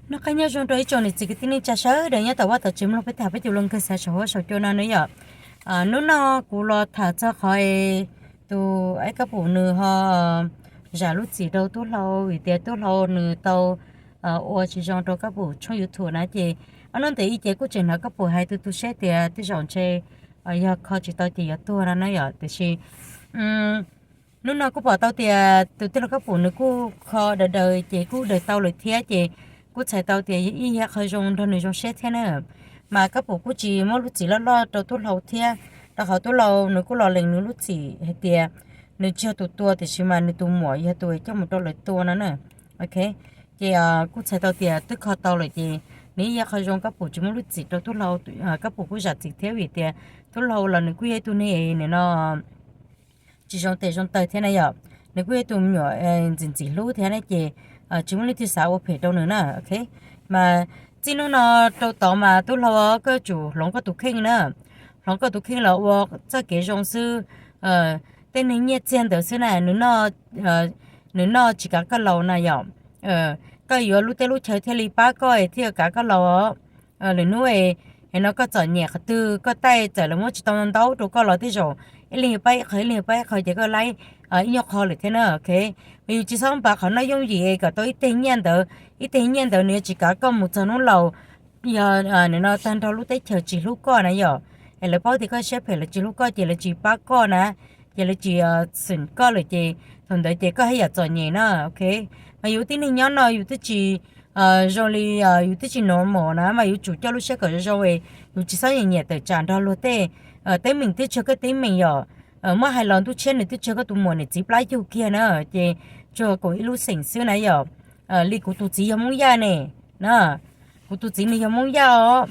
Noj qab nyob zoo rau ib tsoom niam txiv kwv tij neej tsa sawv daws nyob tom vaj tom tsev mloog peb tham peb tus hluas nkauj xav saum huab saum cua no na yom. Hnub no kuv los tham txog qhov tus Kab Pum nws ho zam lub txim rau tub hlau vim tias tub hlau nws tau ua tsis zoo rau Kab Pum tshooj YouTube na ces ob hnub ntawd ib ces kuj tseem hnov Kab Pum hais tu tu siab tias tej zaum ntshe yog kho tsis tau ces yuav tuag no na yom. Tiam sis hnub no kuj pom tau tias tus tij laug Kab Pum nws kuj kho daws daws ces kuj daws tau lawm thiab ces kuj txhais tau tias ib yam qhov zoo nrog nws zoo siab thiab na. Mas Kab Pum kuj tsis muab lub txim loj loj rau tub hlau thiab, rau qhov tub hlau nws kuj los lees nws lub txim hais tias nws tsis yog tus tua tiam sis mas nws tus muam yog tus coj mus rau lawv tua no na. Ok, ces kuj txhais tau tias twb kho tau lawm ces nws ib yam qhov zoo Kab Pum tsis muab lub txim rau tub hlau, Kab Pum kuj zam txim thiab vim tias tub hlau los nws kuj yog ib tug neeg nim no tsis zoo tes zoo taw thiab na yom. Nws kuj yog tus me nyuam ntxim ntxim hlub thiab na ces tsis muaj leej twg xav ua phem rau nws na. Ok, mas txij hnub no rau tod mas tub hlau koj yuav tsum hloov koj tus kheej na, hloov koj tus kheej los ua txoj kev zoo xwb. Tej neeg nyiaj txiag ntawd xwb na, nws noj tsis kav koj laus na yom. Koj yuav lub teb lub chaw thiaj li pab koj thiaj kav koj laus. Lwm hnub no koj txom nyem qhov twg koj taij txawm lawv muab tsis tau ntau rau koj los tej zaum ib leeg pab ib qho ib leeg pab ib qho ces koj laib ib nyuag qho lawm thiab na. Ok, mas yus tsis txhob npam qhov noj yooj yim kom tau ib teg nyiaj ntawd, ib teg nyiaj ntawd nws yuav tsis kav koj mus txog hnub laus. Yog nim no tag nrho lub teb chaws tsis hlub koj na yom, es lawv paub tias koj siab phem lawv tsis hlub koj ces lawv tsis pab koj na, ces lawv tsis xeem koj lawm ces thaum ntawd ces koj haj yam txom nyem na. Ok, mas yus tib neeg nyob no yus twb tsis zoo li, yus twb tsis normal na mas yuav tsum coj lub siab kom zoo zoo es yus tsis txhob nyiam nyiam tawm tsam nrog luag tej teeb meem twb tsis yog koj teeb meem yom. Muab hais los ntuj tshiab nws twb tsis yog koj tus muam niam txiv plab yug kiag na, ces tsuas koom ib lub xeem xwb na yom. Li kuv tus txiv yog Hmoob Yaj ne, na, kuv tus txiv nws yog Hmoob Yaj os.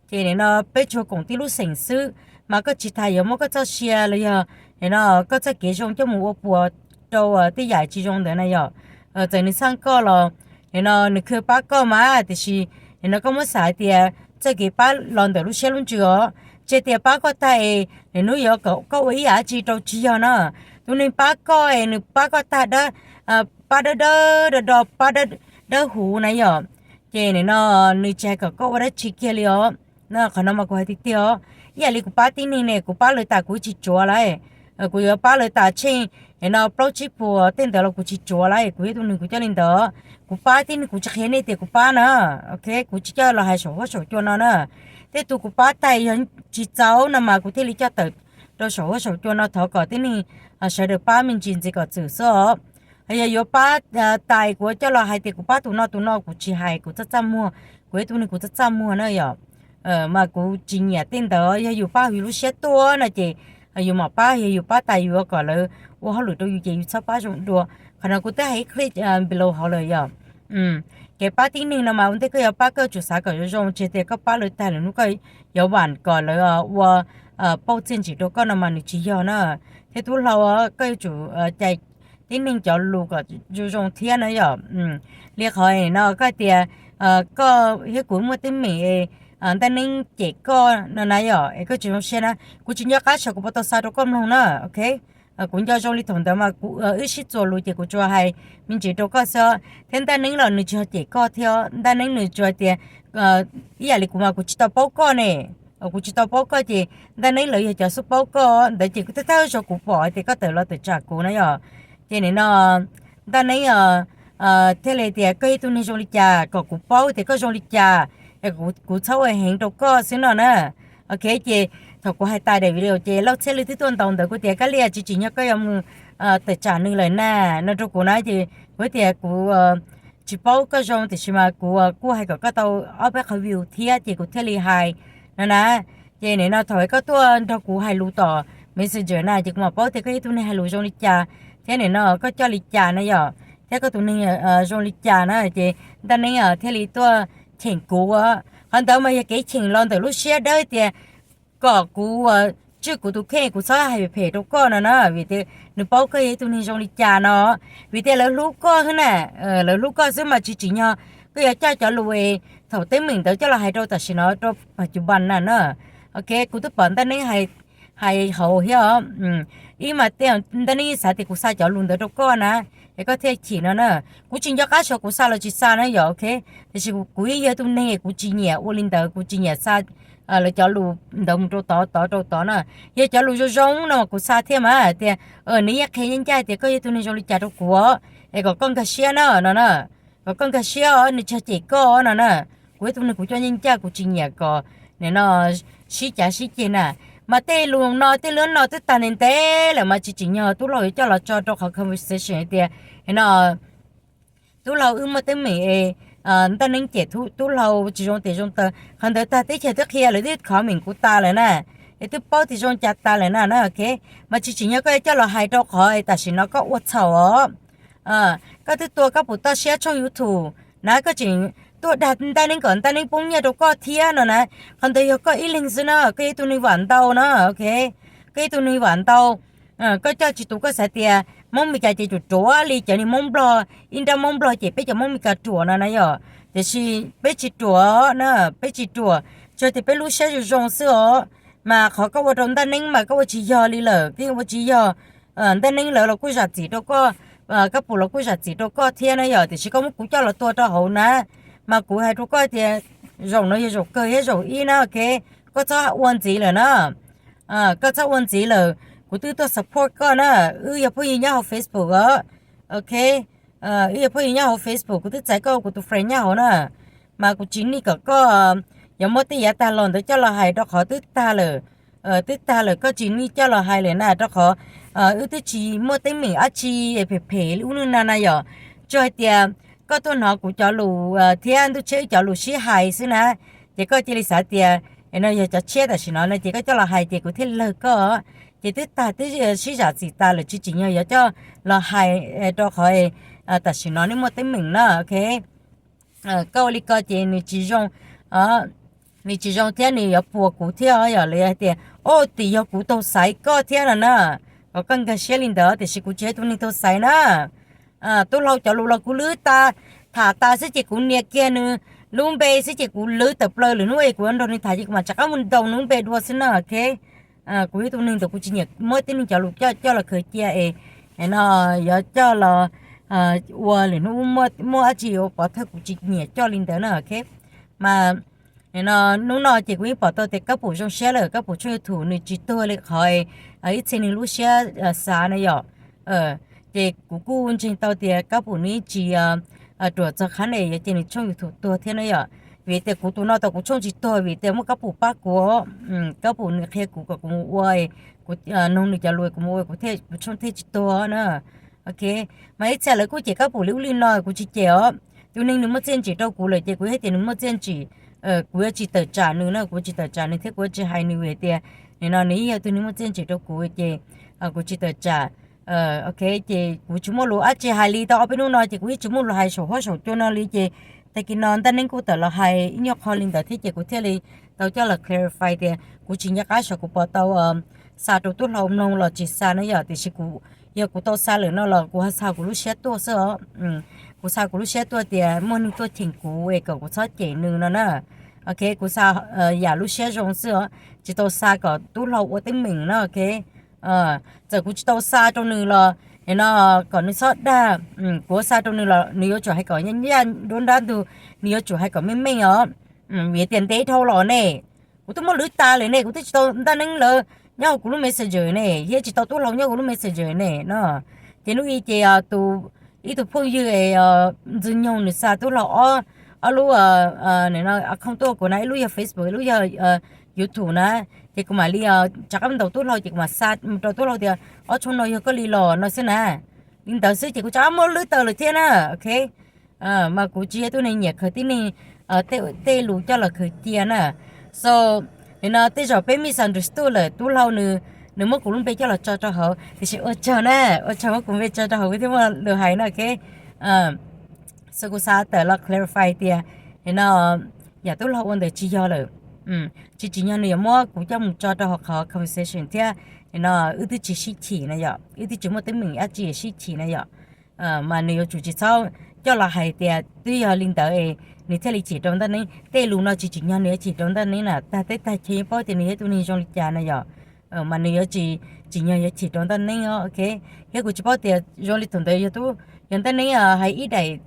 Ces nim no peb tsuas koom tib lub xeem xwb, mas koj tsis tas yuav muab koj txoj sia los yog nim no koj txoj kev zoo coj mus ua puas rau tej yam tsis zoo ntawd na yom. Txawm nws txhawj koj los nim no nws khw pab koj mas tiam sis nim no koj muab xav hais tias txoj kev pab los ntawm lub siab lub ntsws os, tsis tias pab koj tag es lwm hnub yuav kom koj ua ib yam dab tsi rau tsis yog na. Tus neeg pab koj es nws pab koj tag, pab dawb dawb do do, pab dawb huv na yom, ces nim no nws tsis hais kom koj ua dab tsi kiag li os. Qhov no mas kuv hais tiag tiag os, ib yam li kuv pab tib neeg ne kuv pab lawv tas kuv tsis tsuav lawm. Kuv yuav pab lawv tas tsheej nim no plaub tsib puas tej ntawd los kuv tsis tsuav lawm, kuv yog tus neeg kuv coj li ntawd. Kuv pab tib neeg kuv tsis qhia nej tias kuv pab na. Ok, kuv tsis coj los hais saum huab saum cua no na. Tej tus kuv pab tas yog tsis txaus no mas kuv thiaj li coj tawm rau saum huab saum cua no thov kom tib neeg sawv daws pab me ntsis ntxiv kom txwm xwb os. Yog yuav pab tas kuv coj los hais tias kuv pab tus no tus no kuv tsis hais, kuv txaj txaj muag, kuv yog tus neeg kuv txaj txaj muag na yom. Mas kuv tsis nyiam tej ntawd, yog yus pab yus lub siab tuaj no ces yus mam pab, yog yus pab tas yus kom lawv ua hauj lwm rau yus ces yus txhob pab zoo dua. Qhov no kuv twb hais ib clip below hauv lawm yom. Kev pab tib neeg no mas ua ntej koj yuav pab koj tsum xav kom zoo zoo, tsis tias koj pab lawv tag lwm hnub koj yuav vam kom lawv ua pauj txiaj ntsim rau koj no mas nws tsis yog na. Thiab tub hlau koj yuav tsum cais tib neeg cov lus kom zoo zoo thiab na yom. Li qhov no koj tias koj thiab kuv muaj teeb meem, Ntaj Neeb cem koj no na yom, es koj tsis zoo siab na, kuv tsis nco qab saum kuv puas tau xa rau koj mloog na. Ok, kuv nco zoo li thaum ntawd mas kuv wb sib txuas lus ces kuv tsuas hais me ntsis rau koj xwb. Thiab Ntaj Neeb los nws tsis yog cem koj thiab, Ntaj Neeb nws tsuas hais tias ib yam li kuv mas kuv tsis tau paub koj ne. Kuv tsis tau paub koj ces Ntaj Neeb lawv yog cov xub paub koj ntawd ces kuv thawj thawj zaug kuv pom hais tias koj tawm los tawm tsam kuv na yom. Ces nim no Ntaj Neeb thiaj li tias koj yog ib tug neeg zoo li cas kom kuv paub tias koj zoo li cas, kuv txhob ua heev rau koj xwb no na. Ok, ces thaum kuv hais tas daim video ces Lauj Txhiaj Lwm twb tuaj ntaus ntawd kuv tias kab lias tsis tsim nyog koj yuav mus tawm tsam nws lawm na no rau kuv na. Ces kuv tias kuv tsis paub koj zoo tiam sis mas kuv kuj hais kom koj tau ob peb qhov view thiab ces kuv thiaj li hais no na. Ces nim no thaum koj tuaj nrog kuv hais lus tom Messenger na ces kuv mam paub tias koj yog ib tug neeg hais lus zoo li cas thiab nim no koj coj li cas na yom, thiab koj tus neeg zoo li cas na. Ces Ntaj Neeb thiaj li tuaj cheem kuv. Qhov ntawd mas yog kev cheem los ntawm lub siab dawb tias kom kuv tswj kuv tus kheej kuv txhob hais phem rau koj no na, vim tias nws paub koj yog ib tug neeg zoo li cas no. Vim tias lawv hlub koj xwb na, lawv hlub koj xwb mas tsis tsim nyog koj yuav coj cov lus thaum teeb meem ntawd coj los hais rau tam sim no rau pas cus npas na na. Ok, kuv twb pom Ntaj Neeb hais hauv thiab os. Ib mas Ntaj Neeb xav tias kuv xa cov lus ntawd rau koj na, es koj thiaj chim no na. Kuv tsis nco qab xyov kuv xa los tsis xa na yom, ok. Tiam sis kuv yeej yog tus neeg kuv tsis nyiam ua li ntawd, kuv tsis nyiam xa lawv cov lus ntawd mus rau tod tod rau tod na. Yog cov lus zoo zoo no kuv xa thiab mas tias, nws yeej qhia ncaj ncaj tias koj yog tus neeg zoo li cas rau kuv os, es kom koj nkag siab na no na. Kom koj nkag siab os, nws tsis cem koj no na. Kuv yog tus neeg kuv coj ncaj ncaj, kuv tsis nyiam kom nim no sib cav sib ceg na. Mas tej lus no tej lub no twb tag ntev ntev lawm mas tsis tsim nyog tub laug yuav coj los tso rau qhov conversation hais tias no tub laug wb muaj teeb meem es Ntaj Neeb cem tub laug tsis zoo tes zoo taw. Qhov ntawd tag teb chaws twb qhia lawm, twb comment kuv tas lawm na, es twb paub tias zoo cas tas lawm na na, ok. Mas tsis tsim nyog koj yuav coj los hais rau qhov tam sim no koj ua txhaum os. Koj twb tua Kab Pum toj siab tshooj YouTube na, koj tseem tuaj dag Ntaj Neeb kom Ntaj Neeb poob nyiaj rau koj thiab no na. Qhov ntawd yog koj ib leeg xwb na, koj yog ib tug neeg vam ntau na, ok. Koj yog ib tug neeg vam ntau. Koj coj tsis tus, koj xav tias Hmoob Meskas ces ruam ruam li cov niag Hmoob Nplog, ib nrab Hmoob Nplog ces peb cov Hmoob Meskas ruam no na yom. Tiam sis peb tsis ruam na, peb tsis ruam, tsuas tias peb lub siab zoo zoo xwb os. Mas qhov koj ua rau Ntaj Neeb mas koj ua tsis yog li lawm, koj yeej ua tsis yog. Ntaj Neeb lawv los kuj zam txim rau koj, Kab Pum los kuj zam txim rau koj thiab na yom, tiam sis koj muab kuv coj los tua rau hauv na. Mas kuv hais rau koj tias zaum no yog zaum kawg thiab zaum ib na, ok. Koj txhob ua ntxiv lawm na. Koj txhob ua ntxiv lawm, kuv twb tuaj support koj na. Wb yog phooj ywg nyob hauv Facebook os, ok. Wb yog phooj ywg nyob hauv Facebook, kuv twb txais koj ua kuv tus friend nyob hauv na. Mas kuv tsis nij kom koj yuav muab tej yav tag los ntawd coj los hais rau qhov twb tag lawm. Twb tag lawm koj tsis nij coj los hais lawm na, rau qhov wb twb tsis muaj teeb meem dab tsi phem phem li ub li no na yom. Tsuas hais tias koj tuaj hnov kuv cov lus thiab Ntuj Tshiab wb cov lus sib hais xwb na, ces koj cia li xav tias no yog cov tshiab tam sim no no ces koj coj los hais ces kuv thiaj lawg koj. Ces twb tag twb sib zam txim tas lawm, tsis tsim nyog yuav coj los hais rau qhov tam sim no nej muaj teeb meem na, ok. Koj ua li ko ces nws tsis zoo, nws tsis zoo thiab nws yuav puas kuv thiab yom. Lawv hais tias, o, tim yog kuv taug xaiv koj thiab no na. Kom koj nkag siab li ntawd, tiam sis kuv tsis yog tus neeg taug xaiv na. Tub laug cov lus los kuv lwb tas, tham tas xwb ces kuv nias kiag nws lub npe xwb ces kuv lwb tawm plaws, lwm hnub es kuv yuav nrog nws tham ces kuv mam rov qab mus ntaus nws lub npe dua xwb na, ok. Kuv yog tus neeg ntawd kuv tsis nyiam muab tib neeg cov lus coj coj los khaws cia es no yuav coj los ua lwm hnub muaj dab tsi ua pov thawj, kuv tsis nyiam coj li ntawd na, ok. Mas hnub no ces kuv yeej pom tau tias Kab Pum zoo siab lawm, Kab Pum tshooj YouTube nws tsis tuag li qhov ib txhia neeg lub siab xav na yom. Ces kuv kuj ntseeg tau tias Kab Pum nws tsis ruam txog qhov ne yuav cia nws tshooj YouTube tuag thiab na yom. Vim tias kuv tus no tau kuv tshooj tsis tuag vim tias muaj Kab Pum pab kuv, Kab Pum nws qhia kuv kom kuv mus ua, kuv noog nws cov lus kuv mus ua kuv tshooj thiaj tsis tuag na. Ok, mas ib txhia lawv kuj cem Kab Pum li ub li no, kuv tsis cem os. Tus neeg nws muaj txiaj ntsig rau kuv lawm ces kuv hais tias nws muaj txiaj ntsig, kuv yuav tsis tawm tsam nws na, kuv tsis tawm tsam nws thiab kuv yuav tsis hais nws vim tias nim no nws yeej yog tus neeg muaj txiaj ntsig rau kuv ces kuv tsis tawm tsam. Ok, ces kuv tsis muaj lus dab tsi hais li tau ob peb hnub no ces kuv yeej tsis muaj lus hais saum huab saum cua no li ces tag kis no Ntaj Neeb kuj tawm los hais ib nyuag qho li ntawd thiab ces kuv thiaj li tau coj los clarify tias kuv tsis nco qab xyov kuv puas tau xa rau tub hlau mloog los tsis xa na yom, tiam sis kuv, yog kuv tau xa lawm no los kuv ho xa kuv lub siab tuaj xwb os. Kuv xa kuv lub siab tuaj tias muaj neeg tuaj cheem kuv es kom kuv txhob cem nws no na. Ok, kuv xa yam lub siab zoo xwb os, tsis tau xa kom tub hlau ua teeb meem na, ok. Txawm kuv tsis tau xa rau nws los no kom nws txhob dag, kuv xa rau nws los nws yuav tsum hais kom ncaj ncaj nruab nrab ntug, nws yuav tsum hais kom meej meej os. Vim tias ntev dhau los ne, kuv twb muab lwb tas lawm ne, kuv twb tsis tau Ntaj Neeb lawv nyob hauv kuv lub Messenger ne, thiab tsis tau tub hlau nyob kuv lub Messenger ne no. Ces hnub i ces tus, ib tug phooj ywg Ntxwg Nyoog nws xa tub hlau ob, ob lub account tuaj kuv na, ib lub yog Facebook, ib lub yog YouTube na. Ces kuv mam li rov qab ntaus tub hlau ces kuv mam xa mus rau tub hlau tias ob tshooj no yog koj li los no xwb na. Li ntawd xwb ces kuv rov qab muab lwb tawm lawm thiab na, ok. Mas kuv tsis yog tus neeg nyiam khaws tib neeg tej lus coj los khaws cia na. So nim no tej zaum peb misunderstood lawm, tub hlau nws, nws muab kuv lub npe coj los tso rau hauv, tiam sis ua tsaug na, ua tsaug muab kuv npe tso rau hauv kuv thiaj muaj lus hais na, ok. So kuv xav tawm los clarify tias nim no yam tub hlau ua ntawd tsis yog lawm. Tsis tsim nyog nws yuav muab kuv coj mus tso rau hauv qhov conversation thiab nim no wb twb tsis sib chim na yom, wb twb tsis muaj teeb meem dab tsi sib chim na yom. Mas nws yuav tsum tsis txhob coj los hais tias twb yog li ntawd es nws thiaj li chim rau Ntaj Neeb. Tej lus no tsis tsim nyog nws yuav chim rau Ntaj Neeb na, tag teb tag chaw yeej paub tias nws yog tus neeg zoo li cas na yom. Mas nws yuav tsis tsim nyog yuav chim rau Ntaj Neeb os, ok. Thiab kuv tsis paub tias zoo li thaum ntawd yog tub, Cov ntaj neeb hais ib daim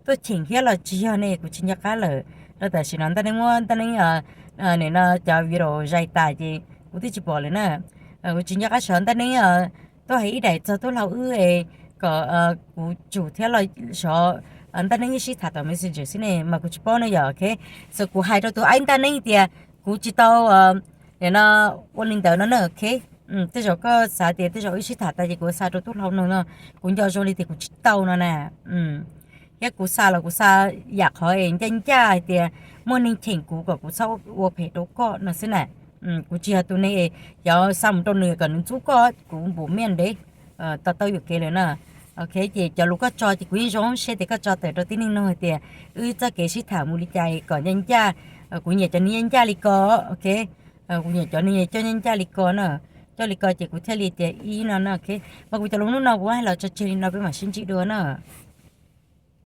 tuaj cheem thiab los tsis yog ne, kuv tsis nco qab lawm. Rau tam sim no ntaj neeb muab ntaj neeb, nim no cov video zais tas ces kuv twb tsis pom lawm na. Kuv tsis nco qab xyov ntaj neeb tuaj hais ib daim txog tub hlau wb es kom kuv tsum thiab los xyov ntaj neeb wb sib tham tom Messenger xwb ne mas kuv tsis paub no yom, ok. So kuv hais rau tus aib ntaj neeb tias kuv tsis tau, nim no ua li ntawd no na, ok. Tej zaum koj xav tias tej zaum wb sib tham tas ces kuv xa rau tub hlau no no, kuv nco zoo li tias kuv tsis tau no na. Thiab kuv xa los kuv xa yam qhov es ncaj ncaj hais tias muaj neeg cheem kuv kom kuv txhob ua phem rau koj no xwb na. Kuv tsis yog tus neeg es cov xa mus rau nws kom nws ntxub koj, kuv npum miaj ntev to tau yuam kev lawm na. Ok, ces cov lus koj tso ces kuv yeej zoo siab tias koj tso tawm rau tib neeg mloog hais tias wb txoj kev sib tham mus li cas kom ncaj ncaj. Kuv nyiam cov neeg ncaj ncaj li ko, ok. Kuv nyiam cov neeg coj ncaj ncaj li ko na. Coj li ko ces kuv thiaj li tias ib no na, ok. Mas kuv cov lus hnub no kuv hais los tso tseg li no, peb mam sib ntsib dua na.